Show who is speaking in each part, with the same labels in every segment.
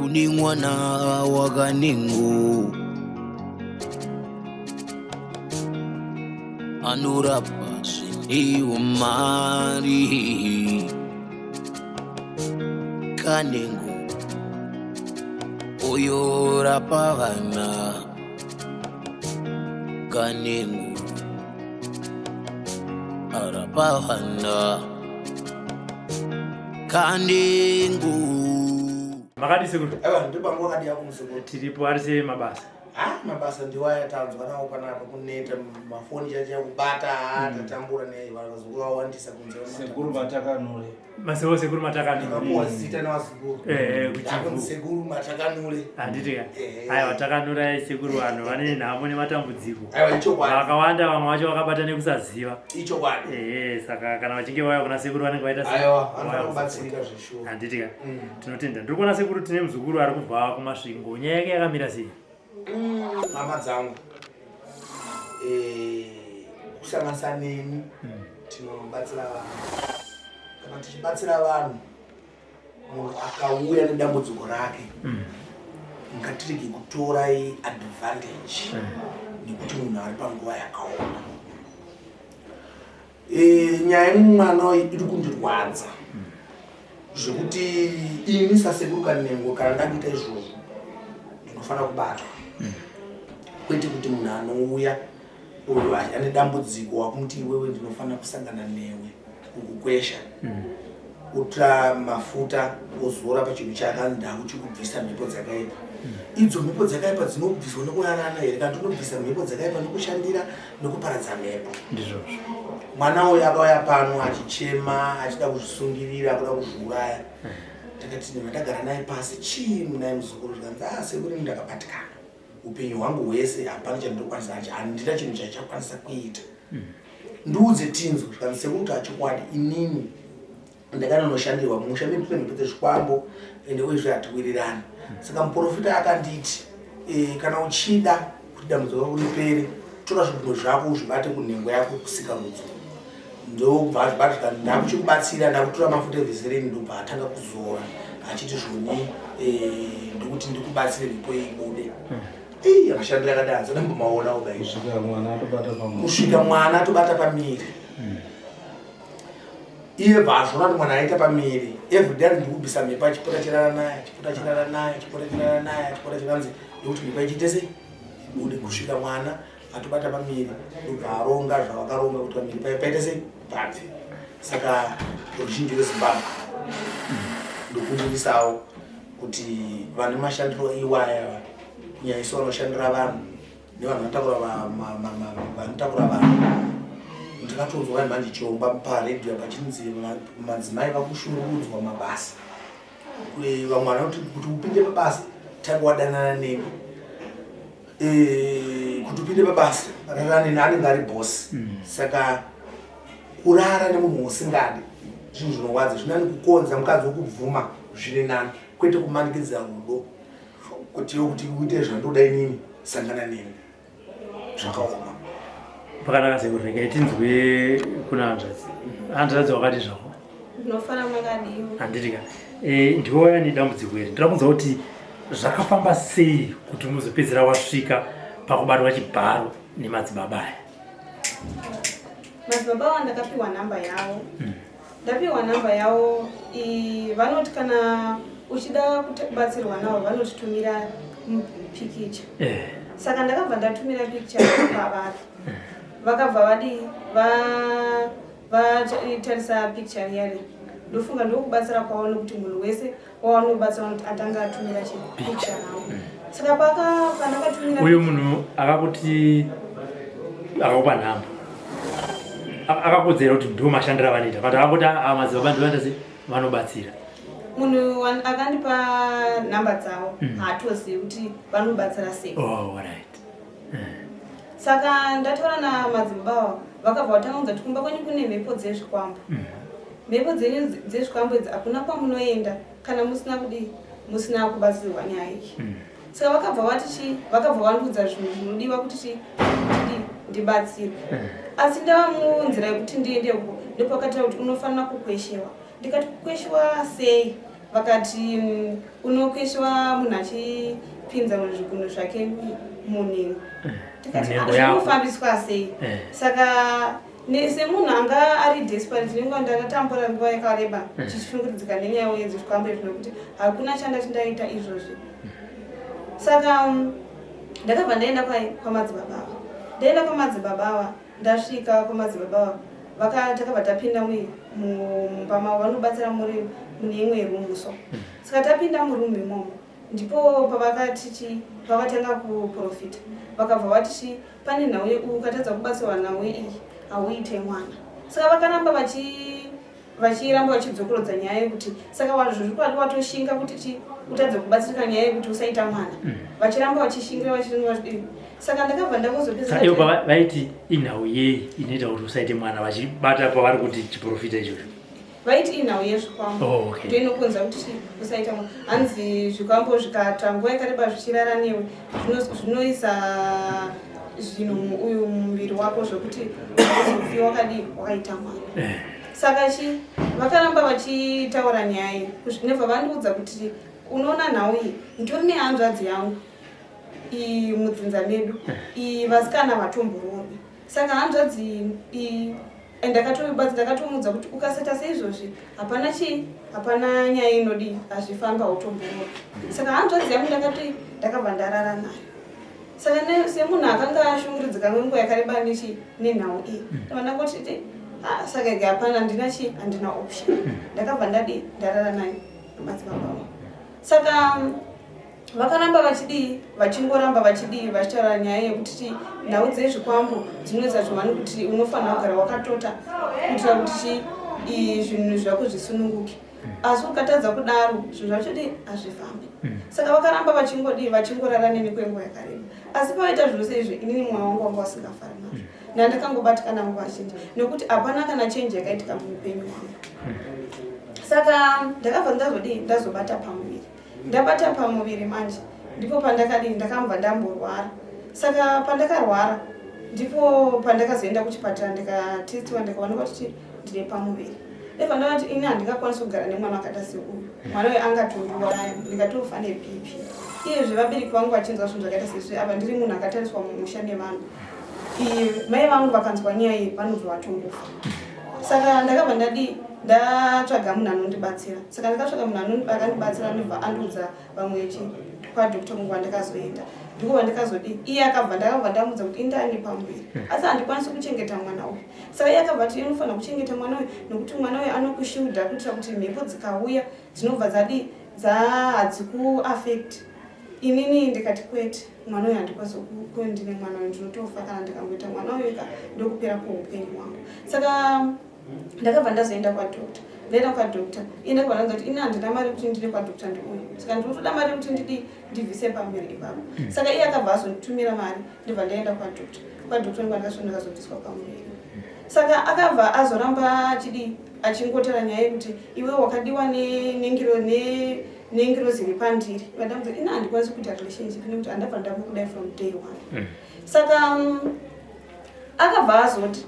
Speaker 1: Kune mwana wakanengo anorapa zvine umari kanengo oyorapa vana kanengo arapa vana kanengo.
Speaker 2: Makadii sekuru?
Speaker 3: Aiwa, ndibambo wakadii yako muzukuru?
Speaker 2: Tiripo, ari sei mabasa?
Speaker 3: Ha, mabasa ndiwo aya tanzwa nawo panapa kuneta mafoni chacho kubata ha tatambura nei vazukuru vawandisa kunze.
Speaker 4: Sekuru Matakanure.
Speaker 2: Masewo sekuru Matakanure.
Speaker 3: Ndakapuwa zita nevazukuru.
Speaker 2: Eh, kuchivhu.
Speaker 3: Ndakunzi sekuru Matakanure.
Speaker 2: Handiti ka?
Speaker 3: Eh.
Speaker 2: Aiwa takanurai sekuru vanhu vane nhamo nematambudziko.
Speaker 3: Aiwa ichokwadi.
Speaker 2: Vakawanda vamwe vacho vakabata nekusaziva.
Speaker 3: Ichokwadi.
Speaker 2: Eh, saka kana vachinge vauya kuna sekuru vanenge vaita sei?
Speaker 3: Aiwa,
Speaker 2: Vauya
Speaker 3: vanofanira
Speaker 2: kusakuta.
Speaker 3: kubatsirika zveshuwa.
Speaker 2: Handiti ka? Tinotenda. Ndiri kuona sekuru tine muzukuru ari kubva kuMasvingo. Nyaya yake yakamira sei?
Speaker 3: Hama dzangu. Eh, kusanganisa neni tinobatsira vanhu. Kana tichibatsira vanhu, munhu akauya nedambudziko rake, ngatirege kutora advantage nekuti munhu ari panguva yakaoma. Nyaya yemwana uyu iri kundirwadza zvekuti ini sasekuru Kanengo kana ndakuita izvozvo ndinofanira kubatwa, kwete kuti munhu anouya uyu ane dambudziko wakumuti iwewe ndinofanira kusangana newe kukukwesha, kutora mafuta ozora pachinhu chakanzi ndakuchikubvisa mhepo dzakaipa. Idzo mhepo dzakaipa dzinobviswa nekurarana here, kana tinobvisa mhepo dzakaipa nekushandira nekuparadza mhepo?
Speaker 2: Ndizvozvo.
Speaker 3: Mwana uyu akauya pano achichema achida kuzvisungirira, kuda kuzviuraya. Takati nema ndagara naye pasi, chii munaye muzukuru? Zvikanzi, ah sekuru, ini ndakabatikana upenyu hwangu hwese, hapana chandinokwanisa, handina chinhu chachakwanisa kuita, ndiudze tinzwe. Zvikanzi, sekuru, kuti achokwadi inini ndakanonoshandirwa mumusha medu tine mhepo dzezvikwambo ende uyezve hatiwirirani. Saka muprofita akanditi kana uchida kuti dambudziko rako ripere, tora zvigumwe zvako uzvibate kunhengo yako kusikarudzi. Ndobva azvibata, zvikanzi ndakuchikubatsira, ndakutora mafuta eVaseline. Ndobva atanga kuzora achiti zvoni ndokuti ndikubatsire mhepo ibude. Ii, amashandiro akadai handisati ndambomaona kudai.
Speaker 4: Kusvika mwana atobata pamuviri.
Speaker 3: Kusvika mwana atobata pamiri. Iye bva azviona kuti mwana aita pamiri, everyday ari ndikubvisa mhepo, achipota chirara naye, achipota chirara naye, achipota chirara naye, achipota chiranzi nekuti mhepo ichiite sei ibude, kusvika mwana atobata pamiri. Ndobva aronga zvavakaronga kuti pamiri paite sei pabve. Saka ruzhinji rweZimbabwe ndokumbirisawo kuti vane mashandiro iwaya, kunyanya isu vanoshandira vanhu nevanhu vanotakura vanotakura vanhu. Ndakatonzwa vanhu manje chirongwa paredhiyo pachinzi madzimai vakushungurudzwa mabasa. Vamwe vanoti kuti upinde pabasa tange wadanana neni. Kuti upinde pabasa rara neni, anenge ari bosi. Saka kurara nemunhu usingadi zvinhu zvinorwadza. Zvinani kukonza mukadzi wokubvuma, zviri nani, kwete kumanikidza rudo kuti iwe kuti uite zvandoda inini, sangana neni. Zvakaoma.
Speaker 2: Pakanaka sekuru, regai tinzwe kuna hanzvadzi. Hanzvadzi, wakati zvako?
Speaker 5: Ndinofara, makadiwa?
Speaker 2: Handiti ka? Ndiwe waya nedambudziko iri. Ndoda kunzwa kuti zvakafamba sei kuti muzopedzera wasvika pakubatwa chibharo nemadzibaba aya.
Speaker 5: Madzibaba ava ndakapiwa namba yavo. Ndapiwa namba yavo, vanoti kana uchida kubatsirwa navo vanotitumira pikicha. Saka ndakabva ndatumira pikicha pavari, vakabva vadii, vatarisa pikicha riya riya. Ndofunga ndokubatsira kwavo, nekuti munhu wese wavanobatsira vanoti atanga atumira chipikicha navo. Saka pandakatumira
Speaker 2: Uyu munhu akakuti akakupa nhamba, akakudzera kuti ndo mashandiro avanoita, but akangoti ava madzibaba ndovanoita sei, vanobatsira?
Speaker 5: Munhu akandipa nhamba dzavo haatozivi kuti vanobatsira sei.
Speaker 2: Oh, right.
Speaker 5: Saka ndataura namadzibaba ava, vakabva vatanga kunza kuti kumba kwenyu kune mhepo dzezvikwambo. Mhepo dzenyu dzezvikwambo idzi hakuna kwamunoenda kana musina kudii, musina kubatsirwa nyaya iyi. Saka vakabva vati chi vakabva vandiudza zvinhu zvinodiwa kuti chi ndidi ndibatsirwe. Asi ndava munzira yekuti ndiende uko, ndopakataura kuti unofanira kukweshewa. Ndikati kukweshewa sei? Vakati unokweshiwa munhu achipinza zvigunwe zvake munhengo. Tikati
Speaker 2: Munhengo
Speaker 5: "Ah,
Speaker 2: yako."
Speaker 5: zvinofambiswa sei? Saka semunhu anga ari desperate, nenguva ndakatambura nguva yakareba chichishungurudzika nenyaya yezvikwambo izvi, nokuti hakuna chandati ndaita izvozvi. Saka ndakabva ndaenda kwamadzibaba ava. Ndaenda kwamadzibaba ava, ndasvika kwamadzibaba ava, takabva tapinda mumba mavo. Vanobatsira muri mune imwe rumu. So saka tapinda murumu imomo, ndipo pavakati chi pavatanga kuprofita. Vakabva vati chi pane nhau ukatadza kubatsirwa nhau iyi, hauite mwana. Saka vakaramba vachiramba vachidzokorodza nyaya yekuti saka wazvozvikwadi watoshinga kuti chi utadze kubatsirika, nyaya yekuti usaita mwana. Vachiramba vachishingira, vachiramba vachidii. Saka ndakabva ndangozopedzisa.
Speaker 2: Saka ivo vaiti inhau yei inoita kuti usaite mwana, vachibata pavari kuti chiprofita ichocho?
Speaker 5: Vaiti inhau yezvikwambo.
Speaker 2: Oh, okay.
Speaker 5: Ndo inokonza kuti chi usaita mwana. Hanzi zvikwambo zvikata nguva yakareba zvichirara newe, zvinoisa zvinhu uyu mumuviri wako zvokuti uzofi wakadii wakaita mwana. Saka chi vakaramba vachitaura nyaya iyi nebva vandiudza kuti unoona nhau iyi, nditori nehanzvadzi yangu iyi mudzinza medu iyi, vasikana vatombororwi. Saka hanzvadzi iyi ndakatomuudza kuti ukasaita seizvozvi, hapana chii, hapana nyaya inodii, hazvifamba, hautombororwi. Saka hanzvadzi yangu ndakati ndakabva ndarara nayo. Saka semunhu akanga ashungurudzika nenguva yakareba nechi nenhau iyi, ndabva ndangoti "Ah, saka ega hapana, handina chi handina option." Ndakabva ndadi ndarara nayo madzibaba vangu. Saka vakaramba vachidii, vachingoramba vachidii, vachitaura nyaya yekuti chi nhau dzezvikwambo dzinoita zvimani, kuti unofanira kugara wakatota kuitira kuti chi zvinhu zvako zvisununguke, asi ukatadza kudaro zvinhu zvacho di hazvifambi. Saka vakaramba vachingodii, vachingorara neni kwenguva yakareba. Asi pavaita zvose izvi, inini mwoyo wangu wanga wasingafari nazvo, nandakangobatikana nguva zhinji nekuti hapana kana change yakaitika muupenyu hwangu. Saka ndakabva ndazodii, ndazobata pamuviri. Ndabata pamuviri manje, ndipo pandakadii, ndakambva ndamborwara. Saka pandakarwara ndipo pandakazoenda kuchipatara, ndikatestiwa, ndikaonekwa kuti ndine pamuviri. Ndobva ndavati ini handingakwanisi kugara nemwana wakaita seuyu. Mwana uyu angatondiuraya, ndingatofa neBP. Iyezve vabereki vangu vachinzwa zvinhu zvakaita seizvi, apa ndiri munhu akatariswa mumusha nevanhu, mai vangu vakanzwa nyaya iyi vanobva vatongofa. Saka ndakabva ndadii, ndatsvaga munhu anondibatsira. Saka ndakatsvaga munhu akandibatsira, ndobva andiudza vamwe chi kwadoctor. Mungu ndakazoenda, ndiko vandikazodii. Iye akabva, ndakabva ndamudza kuti indani pamuviri, asi handikwanisi kuchengeta mwana uyu. Saka iye akabva ati unofanira kuchengeta mwana uyu nokuti mwana uyu anokushielda kuitira kuti mhepo dzikauya dzinobva dzadii, hadzikuaffect. Inini ndikati kwete, mwana uyu handikwanisi ndine mwana uyu, ndinotofa kana ndikangoita mwana uyu ka, ndokupera kweupenyu hwangu. Saka ndakabva ndazoenda kwadoctor. Ndaenda kwadoctor, iye ndakabva ndanza kuti ini handina mari yekuti ndinde kwadoctor ndiuyu, saka ndinotoda mari yekuti ndidi ndibvise pamuviri ipapo. Saka iye akabva azonditumira mari, ndibva ndaenda kwadoctor. Kwadoctor ndibva ndakazobviswa pamuviri. Saka akabva azoramba achidi achingotaura nyaya yekuti iwe wakadiwa nengirozi iri pandiri. Vandamudza ini handikwanisi kuita relationship nekuti handabva ndamukudai from day one. Saka akabva azoti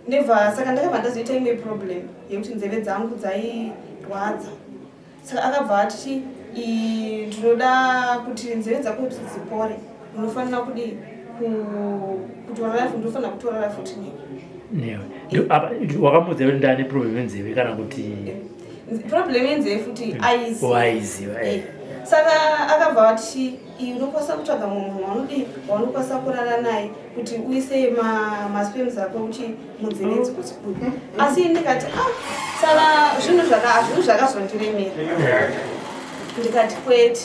Speaker 5: ndebva. Saka ndakabva ndazoita imwe problem yekuti nzeve dzangu dzairwadza. Saka akabva ati ndinoda kuti nzeve dzako kuti dzipore, unofanira kudii, kutorara, ndinofanira kutorara futi newe.
Speaker 2: Newe. Wakamudza kuti ndane problem yenzeve kana kuti?
Speaker 5: Problem yenzeve futi aiziva.
Speaker 2: Waiziva.
Speaker 5: Saka akabva ati unokwanisa kutsvaga mumwe munhu waunodii, waunokwanisa kurara naye kuti uise masperms ako uchi munzeve idzi kuti bude. Asi ndikati ah, saka zvinhu zvakazondiremera, ndikati kwete.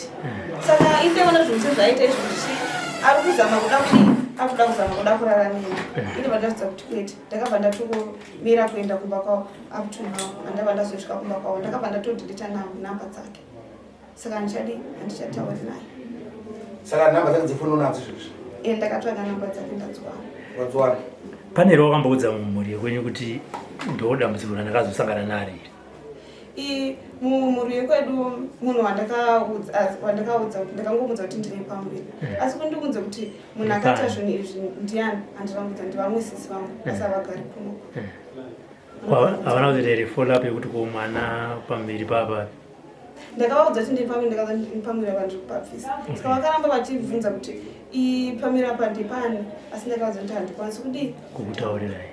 Speaker 5: Saka indaona zvinhu sezvaita izvo kuti ari kuzama kuda kudii, ari kuda kuzama kuda kurara neni. Indobva ndazvidza kuti kwete. Ndakabva ndatongomira kuenda kumba kwavo. Up to now handabva ndazosvika kumba kwavo. Ndakabva ndatodeleta namba dzake, saka handichadi, handichatauri naye.
Speaker 3: Saka nhamba dzake dzefoni unadzo izvozvi?
Speaker 5: E, ndakatsvaga namba dzake, ndadziwana.
Speaker 3: Wadziwana.
Speaker 2: Pane here wakamboudza mumhuri yekwenyu kuti ndo dambudziko randakazosangana naro iri?
Speaker 5: Mumhuri yekwedu munhu wandakaudza kuti ndakangomudza kuti ndine pamuviri, asi kundiudza kuti munhu akaita zvinhu izvi ndiani, handinamudza. Ndivamwe sisi vangu, asi havagari kuno.
Speaker 2: Havana kuzoita here follow up yekuti ko mwana pamberi papa?
Speaker 5: Ndakavaudza kuti ndiri pamuviri apa ndiri kupabvisa. Saka vakaramba vachibvunza kuti pamuviri apa ndepani, asi ndakavaudza kuti handikwanisi kudii
Speaker 2: kukutaurirai.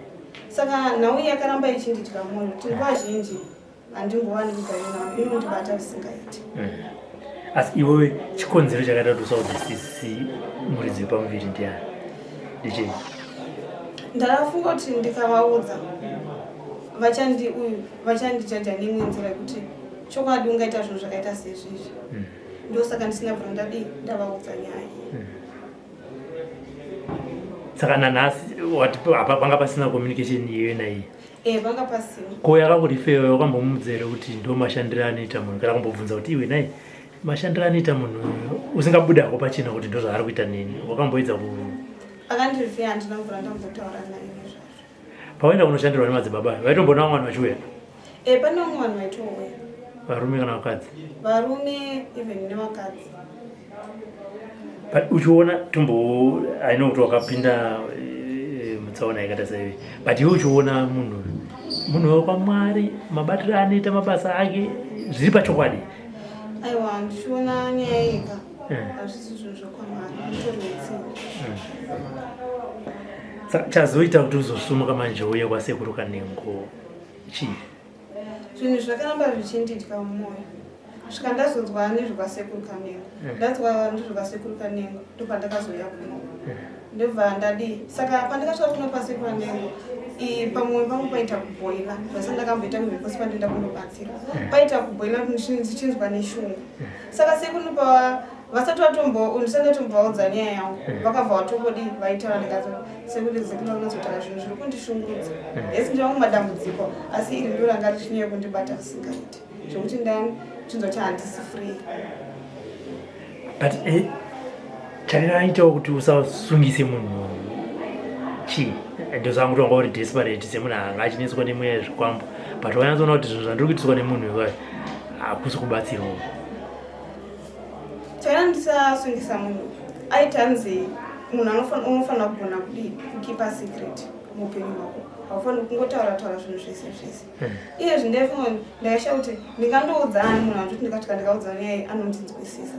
Speaker 5: Saka nhau iyi yakaramba ichindidya mwoyo kuti nguva zhinji handimbowani kugara nayo, inondibata zvisingaiti.
Speaker 2: Asi iwewe chikonzero chakaita kuti usaudze sisi muridzi wepamuviri ndiani ndechei?
Speaker 5: Ndakafunga kuti ndikavaudza vachandi uyu vachandijaja neimwe nzira yekuti chokwadi ungaita zvinhu zvakaita sezvizvi. Ndosaka ndisina bvira ndadii ndavaudza nyaya iyi.
Speaker 2: Saka nanhasi wati apa panga pasina communication iyoyo naiye?
Speaker 5: Eh, panga pasina.
Speaker 2: Ko yakakurifeyo wakambomuudza here kuti ndo mashandiro anoita munhu, kana kumbobvunza kuti iwe nai mashandiro anoita munhu usingabudako pachena kuti ndo zvaari kuita neni, wakamboedza ku
Speaker 5: Akandirifeya handina kubvira ndambotaura naye nezvazvo.
Speaker 2: Pawaenda kunoshandirwa nemadzibaba vaitomboona vamwe vanhu vachiuya?
Speaker 5: Eh, pane vamwe vanhu vaitouya.
Speaker 2: Varume kana vakadzi?
Speaker 5: Varume even nevakadzi.
Speaker 2: But uchiona tombo, I know kuti wakapinda mutsaona yakaita saivi, but iwe uchiona munhu munhu wekwamwari, mabatiro anoita mabasa ake zviri pachokwadi?
Speaker 5: Aiwa, ndichiona nyaya yega hazvisi zvinhu zvekwamwari, utori utsinye.
Speaker 2: Saka chazoita kuti uzosumuka manje uye kwasekuru Kanengo chii?
Speaker 5: Zvinhu zvakaramba zvichindidya mumwoyo svika ndazonzwa nezvekwasekuru Kanengo. Ndanzwa nezvekwasekuru Kanengo ndopandakazouya kuno, ndobva ndadii. Saka pandakasvika kuno pasekuru Kanengo, pamwoyo pangu paita kubhoila zvase ndakamboita kumhepo pandoenda kundobatsira, paita kubhoila ndichinzwa neshungu. Saka sekuru pa vasati vatombo ndisati ndatombovaudza nyaya yangu, vakabva vatongodi vaitaura. Ndikazo sekuti sekuru vanozotaura zvinhu zviri kundishungurudza esi ndinangu madambudziko, asi iri ndo ranga richinyanya kundibata zvisingaiti zvekuti ndachinzwa kuti handisi free.
Speaker 2: But chakaitawo kuti usasungise munhu chii? Ndozvangu kuti wanga uri desperate semunhu anga achinetswa nemweya yezvikwambo, but wanyatsoona kuti zvinhu zvandiri kuitiswa nemunhu iwayo hakusi kubatsirwawo?
Speaker 5: Chakana ndisasungisa munhu, aitanzi munhu unofanira kugona kudii kukeepa secret muupenyu hwako, haufaniri kungotaura taura zvinhu zvese zvese. Iye zvindaifunga ndakaisha kuti ndingandoudza ani munhu andoti ndikati ndikaudza nyaya anondinzwisisa.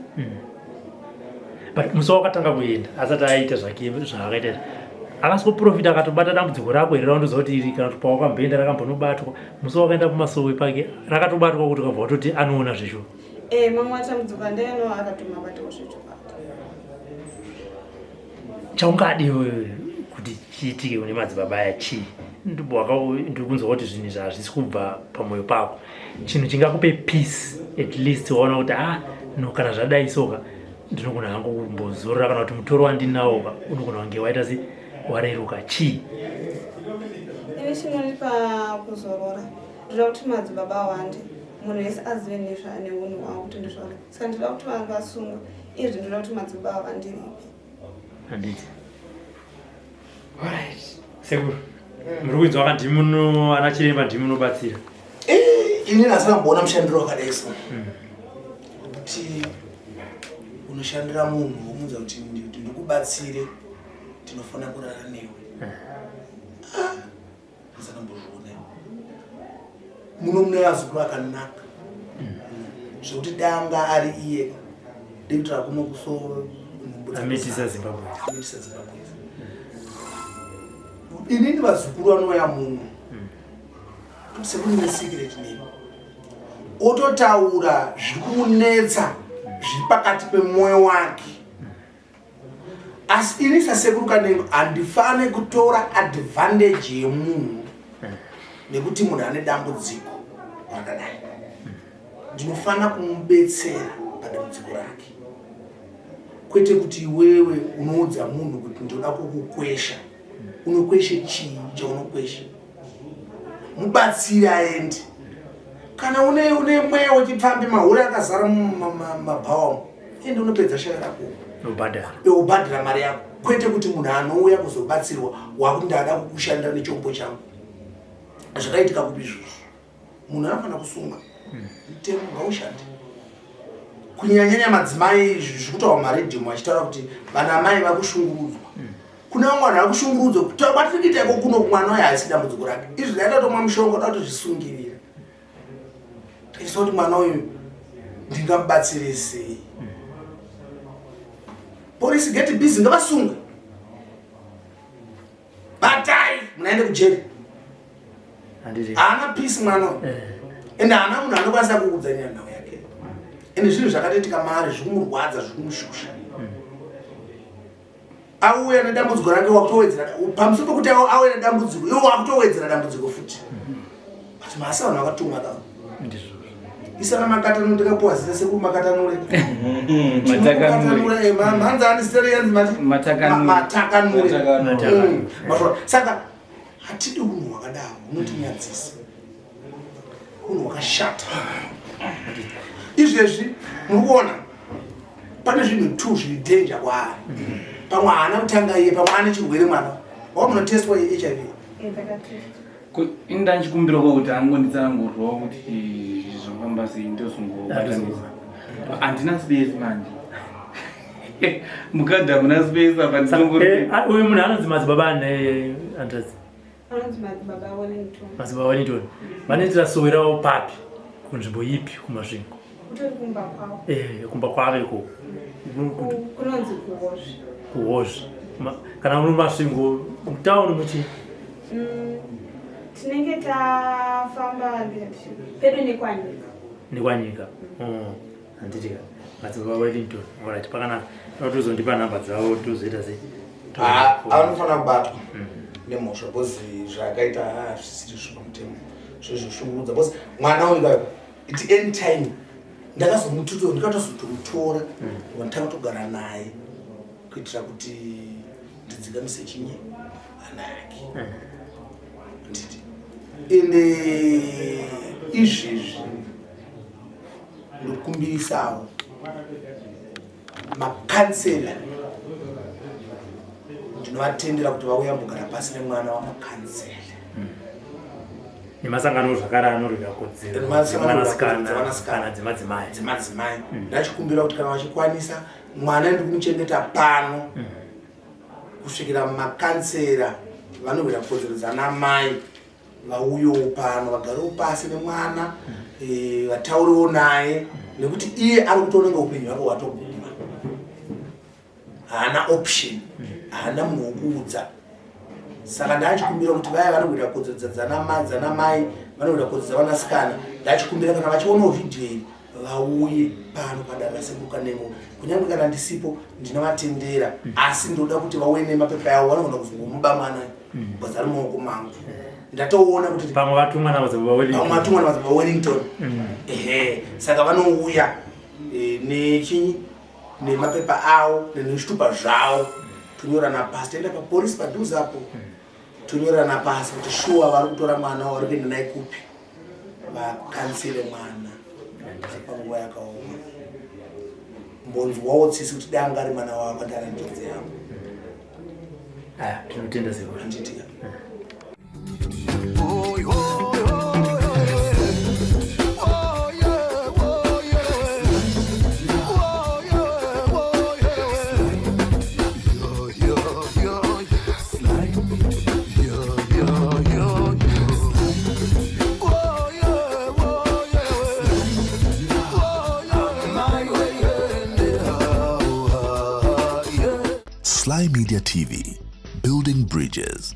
Speaker 2: But musi wakatanga kuenda asati aita zvake zvaakaita izvi, akasikoprofita akatobata dambudziko rako here raundoziva kuti iri, kana kuti pawakamboenda rakambonobatwa musi wakaenda kumasowe pake rakatobatwa kuti ukabva watoti anoona zveshuwa?
Speaker 5: Eh, mamwe matambudziko andaino akatomabatawo zvechokwadi.
Speaker 2: Chaungadi iwewe kuti chiitike kune madzibaba aya chii? Ndiri kunzwa kuti zvinhu izvi hazvisi kubva pamwoyo pako. Chinhu chingakupe peace, at least waona kuti ah no, kana zvadai soka ndinogona hangu kumbozorora, kana kuti mutoro wandinawo ka unogona kunge waita se wareruka, chii?
Speaker 5: Ini chinondipa kuzorora, ndoda kuti madzibaba awande, munhu wese azive neunhu hwavo kuti ndizvona. Saka ndinoda kuti vanhu vasungwe izvi, ndinoda kuti madzibaba avandiripi.
Speaker 2: Handiti. Alright. Sekuru, muri kuinzwa ka ndimuno ana chiremba ndimunobatsira.
Speaker 3: Ini ndasina kumboona mushandiro wakadai so, kuti unoshandira munhu womuudza kuti kuti ndikubatsire ndinofanira kurara newe. Ah, ndisana mbozviona. Muno mune vazukuru akanaka zvekuti danga ari iye dekuti rakuno kuso
Speaker 2: Amitisa Zimbabwe.
Speaker 3: Amitisa Zimbabwe. Inini vazukuru vanouya muno sekuri nesecret name, ototaura zviri kumunetsa zviri pakati pemwoyo wake, asi ini sasekuru Kanengo handifane kutora advantage yemunhu nekuti munhu ane dambudziko rakadai. Ndinofana kumubetsera padambudziko rake, kwete kuti iwewe unoudza munhu kuti ndoda kukukwesha. Unokweshe chii chaunokwesha? Mubatsiri aende. Kana une mweya wechipfambi, mahure akazara mumabhawa, ende unopedza shaya rako.
Speaker 2: Ubhadhara.
Speaker 3: Ubhadhara mari yako, kwete kuti munhu anouya kuzobatsirwa wakuti ndada kukushandira nechombo changu. Zvakaitika kupi izvozvo? Munhu anofanira kusunga, mutemo ngaushande, kunyanyanya madzimai. Zviri kutaurwa mumaredhiyo achitaura kuti vanamai vakushungurudzwa. Kune vamwe vanhu vari kushungurudzwa kutaura kwatiri kuita iko kuno mwana uyo haisi dambudziko rake izvi ndaita tomwa mushonga uda kutozvisungirira taisa kuti mwana uyu ndingamubatsire sei polisi get busy ngavasungwe batai munaende kujeri haana peace mwana uyu eh. ende haana munhu anokwanisa kuudza nyaya nhau yake ende zvinhu zvakatoitika maari zviri kumurwadza zviri kumushusha auya nedambudziko rake wakutowedzera pamusoro pekuti auya nedambudziko iwo wakutowedzera dambudziko futi but masi vanhu vakatumwa ka isana makatanure ndikapuwa zita sekuru makatanure makatanure mhanza ani zita reyanzi mati matakanure saka hatidi unhu hwakadaro hunotinyadzisa unhu hwakashata izvezvi muri kuona pane zvinhu two zviri danger kwaari pamwe haana kutanga iye pamwe ane chirwere mwana wamunotestwa yehiv
Speaker 4: Ini ndachikumbira ko kuti angonditsanangurirawo kuti zvofamba sei ndozongobatanisa. Handina space manje. Mukadzi hamuna space apa ndinongori.
Speaker 2: Eh, ah, uyu munhu anonzi madzibaba ane Andres.
Speaker 5: Anonzi madzibaba Wellington.
Speaker 2: Madzibaba Wellington. Vanoitira sowe ravo papi? Kunzvimbo ipi kuMasvingo?
Speaker 5: Kutori kumba kwavo.
Speaker 2: Eh, kumba kwavo ikoko.
Speaker 5: Kunonzi kuHozvi.
Speaker 2: Kuhozvi. Kana muri Masvingo mutown muchi?
Speaker 5: Tinenge tafamba pedo nekwanyika.
Speaker 2: Nekwanyika. Oh, handiti ka. Madzibaba Wellington. Alright, pakanaka. Tozondipa nhamba dzavo tozoita sei?
Speaker 3: Ah, anofanira kubatwa nemhosva because zvaakaita hazvisiri zvepamutemo zvezvoshungurudza because mwana uyu kayo at any time ndakazomututo ndikatozotomutora ndikatanga kutogara naye kuitira kuti ndidzikamise chinyi hana yake nditi ende izvezvi ndokumbirisawo makansela ndinovatendera kuti vauya mbogara pasi nemwana wamakansela
Speaker 2: nemasangano zvakare anorwira kodzero dzevanasikana kana dzemadzimai
Speaker 3: dzemadzimai ndachikumbira kuti kana vachikwanisa mwana ndikumuchengeta pano kusvikira makansela vanorwira kodzero dzanamai vauyewo pano vagarewo pasi nemwana vataurewo naye nekuti iye ari kutoona kunge upenyu hwake hwatoguma haana option haana munhu wokuudza saka ndachikumbira kuti vaya vanorwira kodzero dzanamai vanorwira kodzero dzavanasikana ndachikumbira kana vachionawo vhidhiyo iyi vauye pano padare rasekuru Kanengo kunyange kana ndisipo ndinovatendera asi ndoda kuti vauye nemapepa yavo vanogona kuzongomuba mwana because ari mumaoko mangu ndatoona kuti
Speaker 2: pamwe vatumwa namadzibaba Wellington
Speaker 3: pamwe vatumwa namadzibaba Wellington ehe saka vanouya nechinyi nemapepa avo nezvitupa zvavo tonyorana pasi toenda papolisi padhuze apo tonyorana pasi kuti shuwa vari kutora mwana vari kuenda naye kupi vakansele mwana panguva yakaoma mbonzwawo tsitsi kuti dai anga ari mwana wavo andana njodzi yavo
Speaker 2: tinotenda sekuru
Speaker 3: handitika
Speaker 6: Slymedia TV, building bridges.